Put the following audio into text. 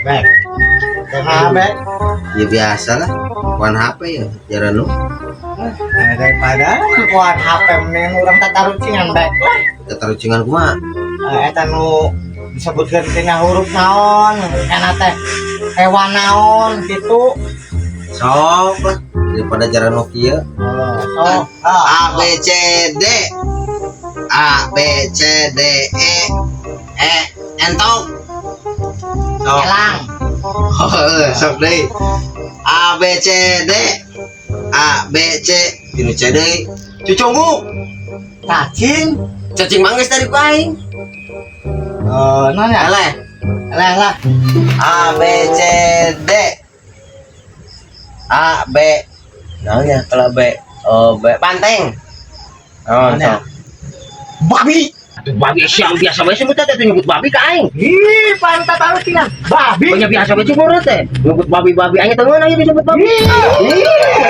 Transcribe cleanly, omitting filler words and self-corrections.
Bek. Kumaha, Bek? Ya biasa lah. Wan HP ya, jaranu. Nah, daripada kuat HP mending urang tatarucingan, Bek, lah. Tatarucingan kumaha? Eh, eta nu disebutkeun tina huruf naon, kana teh hewan naon gitu. Sok lah, daripada jaranu kieu. Oh, sok. Ah, A B C D A B C D E E entok. Sok. Elang. Oh, sok deui. A B C D A B C tinu C deui. Cucungu. Cacing. Cacing manggis dari ku aing. Eh, naon ya? Eleh. Eleh lah. A B C D A B naonnya kalau B, oh, B banteng. Oh, Naon ya? sok. Babi. Atuh babi siang biasa wae sebut teh, nyebut babi ka aing. Ih, pantat tarucingan. Babi. Punya biasa wae cuma teh. Nyebut babi-babi aing teh ngeunah disebut babi. Ih.